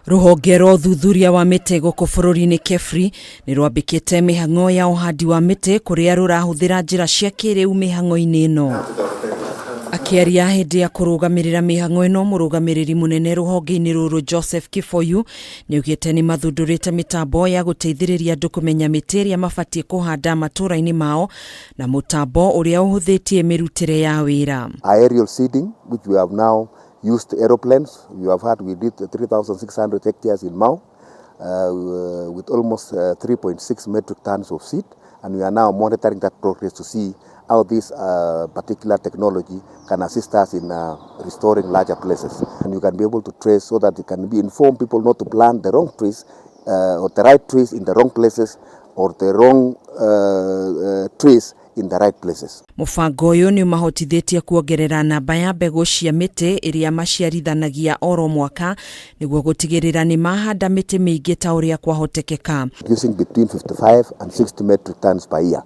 Rũhonge rwa ũthuthuria wa mĩtĩ gũkũ bũrũri-inĩ KEFRI nĩ rwambĩkĩte mĩhang'o ya ũhandi wa mĩtĩ kũrĩa rũrahũthĩra njĩra cia kĩrĩu mĩhang'o-inĩ ĩno. Akĩaria hĩndĩ ya kũrũgamĩrĩra mĩhang'o ĩno, mũrũgamĩrĩri mũnene rũhonge-inĩ rũrũ Joseph Kiboyu nĩaugĩte nĩ mathundũrĩte mĩtambo ya gũteithĩrĩria andũ kũmenya mĩtĩ ĩrĩa mabatiĩ kũhanda matũra-inĩ mao na mũtambo ũrĩa ũhũthĩtie mĩrutĩre ya wĩra. Aerial seeding, which we have now used aeroplanes. You have heard we did 3,600 hectares in Mau with almost 3.6 metric tons of seed, and we are now monitoring that progress to see how this particular technology can assist us in restoring larger places. And you can be able to trace so that you can be inform people not to plant the wrong trees or the right trees in the wrong places or the wrong trees in the right places. Mũbango ũyũ nĩ ũmahotithĩtie kuongerera namba ya mbegũ cia mĩtĩ ĩrĩa maciarithanagia oro mwaka nĩguo gũtigĩrĩra nĩ mahanda mĩtĩ mĩingĩ ta ũrĩa kwahotekeka. Producing between 55 and 60 metric tons per year.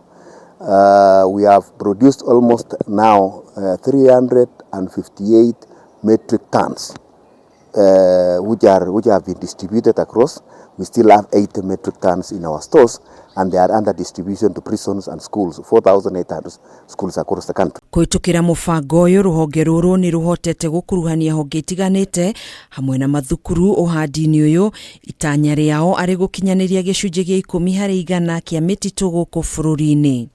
We have produced almost now 358 metric tons, which have been distributed across. We still have 80 metric tons in our stores, and they are under distribution to prisons and schools, 4,800 schools across the country. Kũhĩtũkĩra mũbango ũyũ, rũhonge rũrũ nĩ rũhotete gũkuruhania honge itiganĩte hamwe na mathukuru ũhandi-inĩ ũyũ, itanya rĩao arĩ gũkinyanĩria gĩcunjĩ gĩa 10% kĩa mĩtitũ gũkũ bũrũri-inĩ.